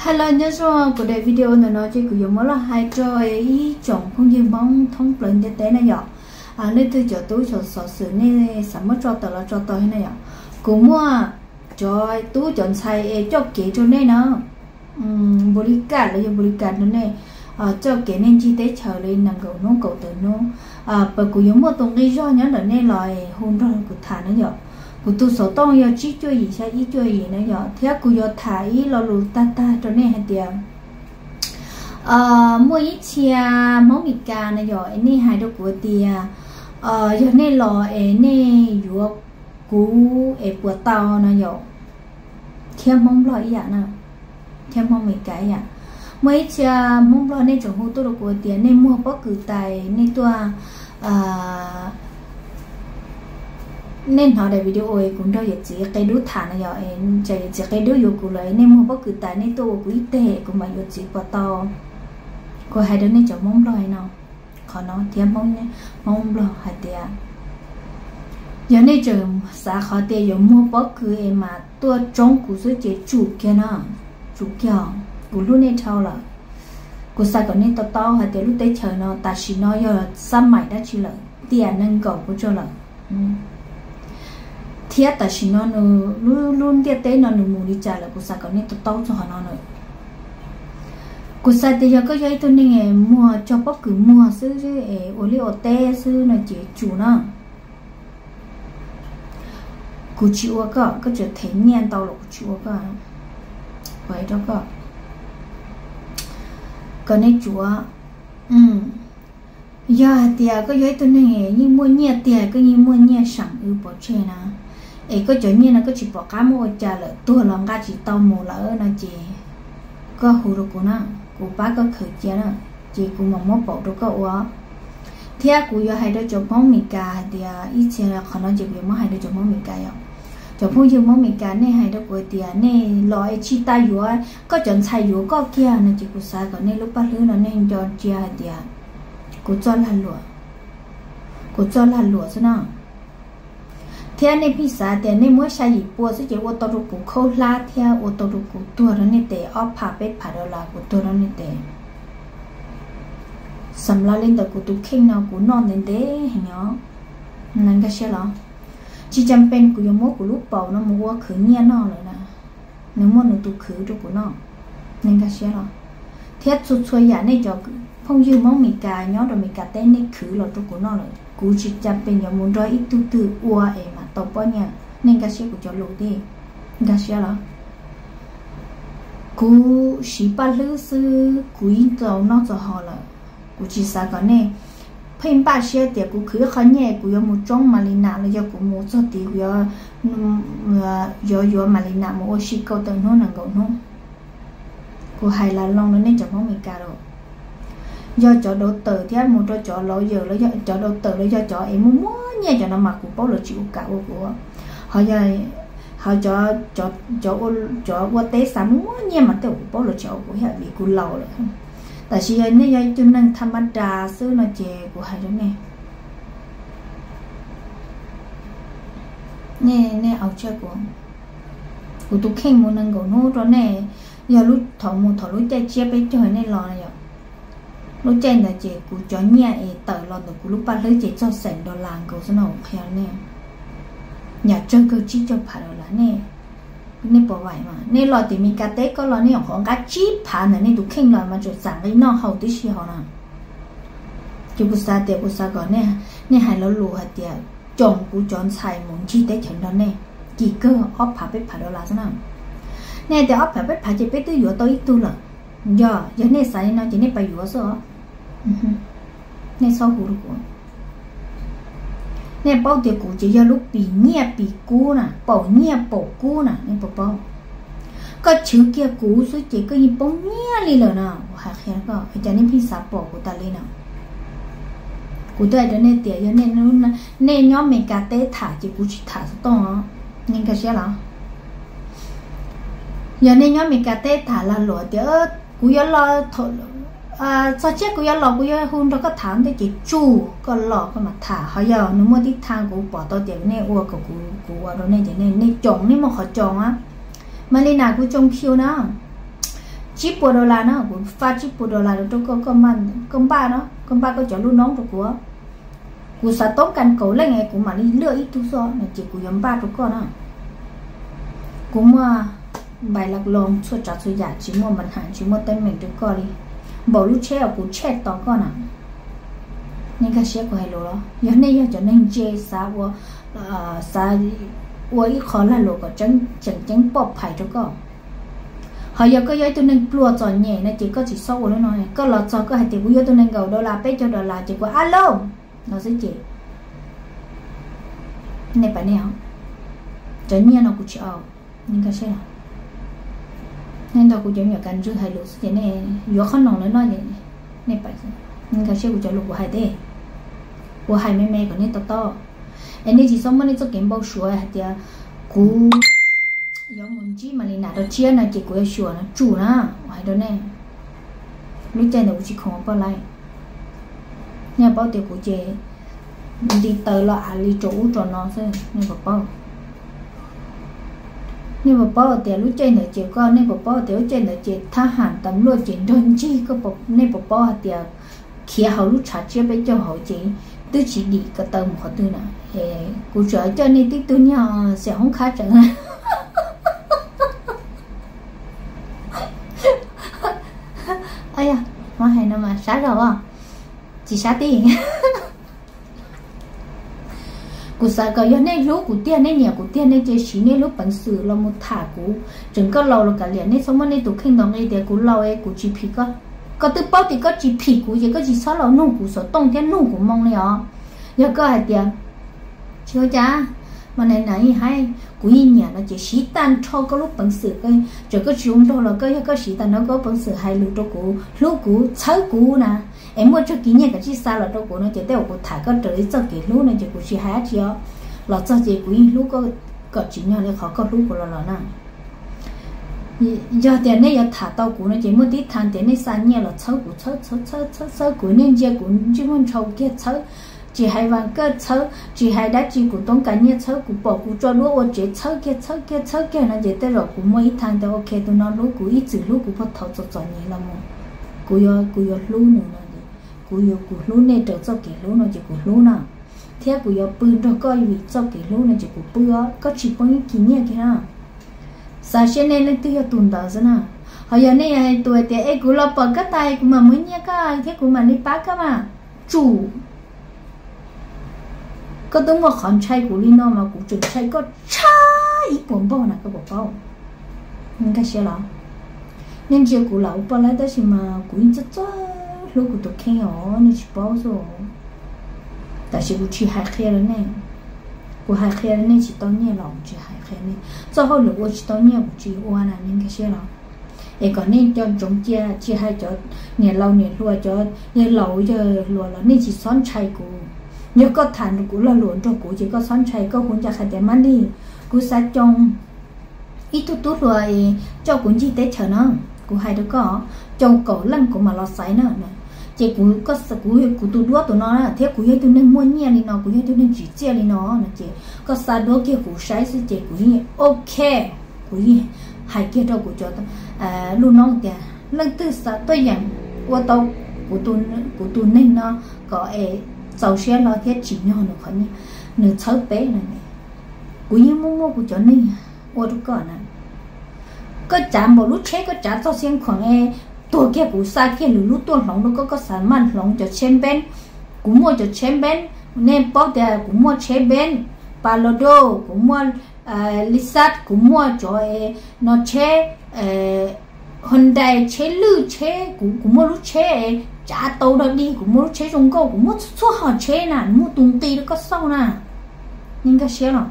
Hello, nyob zoo, kuv daim video ntawm no ces kuv yuav muab los hais rau ib tsoom phooj ywg Hmoob thoob plaws ntiaj teb na yom. Leej twg cov tub cov xov xwm nej xav muab tso tawm los tso tau na yom. Kuv muaj cov tub cov ntxhais es coj kev rau nej na, npaum li kaj los yog npaum li kaj rau nej, coj kev nej ncig teb chaws li nees nkaum hnub kaum tawm hnub. Pas kuv yuav muaj tus nqi zog nyob ntawm nej los es hu nrog kuv tham na yom. Kuv tus xov tooj yog tsib cuaj yim xya ib cuaj yim na yom, thiab kuv yuav tham ib lo lus tag tag rau nej hais tias muaj ib txhia Hmoob Meskas na yom, es nej hais rau kuv tias yog nej los es nej yuav kuv es puas tau no yom. Thiab Hmoob Nplog ib yam na, thiab Hmoob Meskas ib yam. Muaj ib txhia Hmoob Nplog nej tseem hu tuaj rau kuv tias nej muag pob kws tas nej tuaj, nej hnov daim video kuv nrog yawm txiv qe dub tham na yom, tsam yawm txiv qe dub yuav kuv lawm nej muag pob kws tas nej tuaj ua kuv ib teg kuv mam yuav txiv puas tau. Kuv hais rau nej cov Hmoob Nplog no, qhov no thiab Hmoob Nplog hais tias yog nej tseem xav qhov tias yuav muag pob kws es mas tuaj tsoob kuv xwb ces tsum kiag no, tsum kiag, kuv hlub nej dhau lawm. Kuv xav kom nej to taub hais tias lub teb chaws no tam sim no yog xab maim dab tsi lawm, tiam nees nkaum kuv tso lawm, thiab tam sim no nws, lub ntiaj teb no nws mus li cas lawm, kuv xav kom nej to taub txog qhov no na. Kuv xav tias yog koj yog ib tug neeg muag cog pob kws muag xwb es ua liaj ua teb xwb no ces tsum na. Kuv tsis ua koj, koj tseem them nyiaj ntau los kuv tsis ua koj, rau koj, kom nej tsum. Yog hais tias koj yog ib tug neeg yeej muaj nyiaj tiag, koj yeej muaj nyiaj seem wb pov tseg na, es koj cov nyiaj no koj tsis pom qab muab ua cas lawm, tuag los nqa tsis tau mus lawm no ces koj hu rau kuv na, kuv pab koj khaws cia na, ces kuv mam muab paum rau koj ua. Thiab kuv yuav hais rau cov Hmoob Meskas hais tias ib txhia, qhov no ces kuv yuav muab hais rau cov Hmoob Meskas yom. Cov phooj ywg Hmoob Meskas nej hais rau kuv tias nej los es tsis tas yuav koj cov ntxhais yuav koj kiag no ces kuv xav kom nej lub paj hlwb no nej nco ntsia hais tias kuv txoj lag luam, kuv txoj lag luam xwb no. Thiab nej pheej xav tias nej muab xya yim pua xwb ces ua tau rau kuv khaub hlab thiab ua tau rau kuv tuag rau nej tes ob phav peb phav dollar, kuv tuag rau nej tes. Xam las li ntawm kuv tus kheej no kuv noj ntev ntev heev os, nkag siab los? Tsis cam pes kuv yuav muab kuv lub paum no mus ua khwv nyiaj noj lawm na, nws muaj nws tus khwv rau kuv noj, nkag siab los? Thiab txhua txhua yam nej cov phooj ywg Hmoob Meskas nyob rau Meskas teb nej khwv los rau kuv noj lawm, kuv tsis cam pes yuav mus nrog ib tug twg ua es mam tau pob nyiaj, nej nkag siab kuv cov lus thiab, nkag siab los? Kuv siv paj hlwb xwb kuv yeej tau noj txaus haus lawm. Kuv tsis xav kom nej pheej npaj siab tias kuv khwv ib qho nyiaj kuv yuav mus tsoob Malina los yog kuv mus txog tid kuv yuav, yuav yuav Malina mus ua si kaum tawm hnub nees nkaum hnub. Kuv hais las loo rau nej cov Hmoob Meskas los, yog cov dauv tawm thiab mus rau cov laus yawm los yog cov dauv tawm los yog cov es muaj muaj nyiaj cov no mas kuv paub lawv tsis ua kam ua kuv. Ho yog, ho cov, cov ua teb xav muaj muaj nyiaj mas tej kuv paub lawv tsis ua kuv thiab vim kuv laus lawm. Tab sis yog nej yog ib tug neeg tha ma das xwb no ces kuv hais rau nej, nej, nej au tsiab kuv, kuv tus kheej mus nees nkaum hnub rau nej. Yog lub thaum mus thaum lub caij tsiab peb caug nej los yom, lub caij ntawd ces kuv cov nyiaj es tawm los ntawm kuv lub paj hlwb ces txog xeem dollar nkaus xwb no, qhia nej. Yam tsawg kawg tsib caug phav dollar nej, nej pom vaim mas nej los tim Meskas teb koj los nej nyuam qhuav nqa tsib phav ntawm nej tus kheej los mas tseem xam nqi noj haus tib si hos na. Ces kuv xav tias kuv xav kom nej hais lo lus hais tias coom kuv cov ntxhais mus ncig teb chaws nrog nej, kim kawg ob phav peb phav dollar xwb na. Nej hais tias ob phav peb phav ces peb twb yuav tau ib tug lawm. Yog, yog nej xav li no ces nej pab yuav xwb os. Nej txhob hu rau kuv. Nej paub tias kuv ces yog lub pim nyiaj pim kub na, paum nyiaj paum kub na, nej puas paub? Koj chwv kiag kuv xwb ces koj yeej poob nyiaj li lawm na. Kuv hais qhia koj, cas nej pheej xav pom kuv tas li na? Kuv twb hais rau nej tias yog nej nyob Meskas teb tham ces kuv tsis tham xov tooj os, nej nkag siab los? Yog nej nyob Meskas teb tham lag luam tias kuv yuav los, txog tsiab kuv yuav los kuv yuav hu nrog koj tham ntej ces tsum koj los koj mam tham. Ho yog nws muaj tib thaj kuv pom tau tias nej ua kom kuv, kuv ua rau nej ces nej coom, nej muaj qhov coom a. Malina kuv coom kiu na, tsib puas dollar no, kuv faj tsib puas dollar rau koj, koj npaj no, koj npaj koj cov lub noob rau kuv. Kuv xav toob kas kaum leej es kuv mam li luaj ib tug xwb no ces kuv yuav npaj rau koj na. Kuv muaj npais laj loo txhua tsav txhua yam, tsis muaj npa nham tsis muaj teeb meem rau koj li. Npaum lub tsheb uas kuv tshaj tos koj na, nej nkag siab kuv hais lus los? Yog nej yog cov neeg ntse xav ua, xav ua ib qho lag luam kom tseem ceeb poj phais rau koj. Ho yog koj yog ib tug neeg pluag txom nyem no ces koj tsis txhob ua li no. Koj los txog koj hais tias kuv yuav tus nees nkaum dollar, peb caug dollar ces kuv a loo no xwb ces nej pam nej os, cov nyiaj no kuv tsis au. Nej nkag siab, nej nrog kuv cov me nyuam kas ntswg hais lus xwb ces nej yuav qhob noom lawm no. Nej nkag siab kuv cov lus kuv hais thiab, kuv hais me me kom nej to taub. Es nej tsis txhob muab nej txoj kev npau suav hais tias kuv yuav mus ntsib Malina rau tsiab no ces kuv yuav xyuas no tsum na. Kuv hais rau nej, lub caij ntawd kuv tsis khoom ua poj laib. Nej paub tias kuv ces nti taws los av li rau ub rau no xwb, nej puas paub? Nej puas paub tias lub caij ntawd ces koj, nej puas paub tias lub caij ntawd ces thab ham tas luaj ces nrog ncig, nej puas paub hais tias khiav hauv lub tshav tsiab peb caug hauv ces twb tsis dim ko taw mus qhov twg na. Kuv tsuas coj nej tib tug niag xiam hoob khab tseem Yog, hais no mas sab zog os, tsis sab tij. Kuv xav kom yog nej hlub kuv tiag, nej nyiam kuv tiag, nej cia siv nej lub peev xwm los mus tham kuv. Tseem koj laus los kav liam, nej txhob muab nej tus kheej ntaus nqi tias kuv laus es kuv tsis phim koj. Koj twb paub tias koj tsis phim kuv ces koj tsis txhob los nug kuv xov tooj thiab nug kuv moo li os. Yog koj hais tias tsis ua cas, mas na na hais kuv yeej nyiam no ces siv tag nrho koj lub peev xwm, txawm koj tsis zoo nraug los koj, yog koj siv tag nrho koj lub peev xwm hais lus rau kuv, hlub kuv, txhawb kuv na, es muaj tsawg kis nyiaj kav tsij xa los rau kuv no ces tej uas kuv tham koj raws li txoj kev hlub no ces kuv tsis hais dab tsi os. Los txog ces kuv yeej hlub koj kom tsim nyog li qhov koj hlub kuv los los na. Yog tias nej yuav tham tau kuv no ces muaj tib thaj tias nej xa nyiaj los txhawb kuv, txhawb txhawb txhawb kuv, nej ntsia kuv ntsej muag ntshaus kiag txhawb, tsis hais vas kawj txhawb, tsis hais dab tsi, kuv toob kas nyiaj txhawb, kuv pom kuv tso duab ua tsev txhawb kiag txhawb kiag txhawb kiag no ces tej zaum kuv muaj ib thaj tias ok, tus no hlub kuv, ib txwm hlub kuv puag thaum txom txom nyem los mus, kuv yuav, kuv yuav hlub nws no es, kuv yuav, kuv hlub nej raws txoj kev hlub no ces kuv hlub na, thiab kuv yuav pw nrog koj vim txoj kev hlub no ces kuv pw os, koj tsis poob ib kis nyiaj kiag na. Xav siab nej leej twg yog tus ntawd xwb na. Ho yog nej yog tus hais tias es kuv los pom koj tas kuv mam muab nyiaj koj thiab kuv mam li pab koj mas, tsum. Koj twb muaj qhov ntshai kuv li no mas kuv tseem ntshai koj tshaj ib puas npaug na, koj puas paub? Nkag siab los? Nej ntsia kuv lam ua poj laib tab sis mas kuv yeej txawj txawj hlub kuv tus kheej os, nej tsis paub xwb. Tab sis kuv tsis hais qhia rau nej, kuv hais qhia rau nej tsis tau nyiaj los kuv tsis hais qhia nej, txoj hauj lwm ua tsis tau nyiaj kuv tsis ua na, nej nkag siab los? Es kom nej cov ntsoov cia, tsis hais cov niam laus niam hluas, cov yawg laus yawg hluas los nej tsis txhob ntshai kuv. Yog koj tham kuv lag luam nrog kuv ces koj txhob ntshai, koj hu ncaj qha tias Mab Lis, kuv xav coj ib tug tub hluas coj kuv ncig teb chaws no, kuv hais rau koj, coj kaum leej kuv mam los xaiv na. Ces kuv, kuv tus duab tus no thiab kuv yog ib tug neeg muaj nyiaj li no, kuv yog ib tug neeg tsim txiaj li no no ces koj xa duab kiag kuv saib xwb ces kuv yeej ok. Kuv yeej hais kiag rau kuv cov lub noob tias leej twg xav tuaj yeem ua tau kuv tus neeg no kom es txaus siab hlo thiab tsim nyog nws qhov nyiaj, nws txhawb peb no, kuv yeej muaj muaj kuv cov neeg ua rau koj na. Koj tsav npaum lub tsheb koj tsav txog Xia Khuam es tuag kiag kuv xa kiag lwm lub tuaj hloov rau koj, koj xav maj hloov cov tsheb npeeb. Kuv muaj cov tsheb npeeb, nej paub tias kuv muaj tsheb npeeb, Palado, kuv muaj Lexus, kuv muaj cov no tsheb Hyundai, tsheb lwj tsheb, kuv muaj lub tsheb tsav tau dog dig, kuv muaj lub tsheb zoo nkauj, kuv muaj txhua txhua hom tsheb na, muaj tus nqi rau koj xauj na. Nej nkag siab los?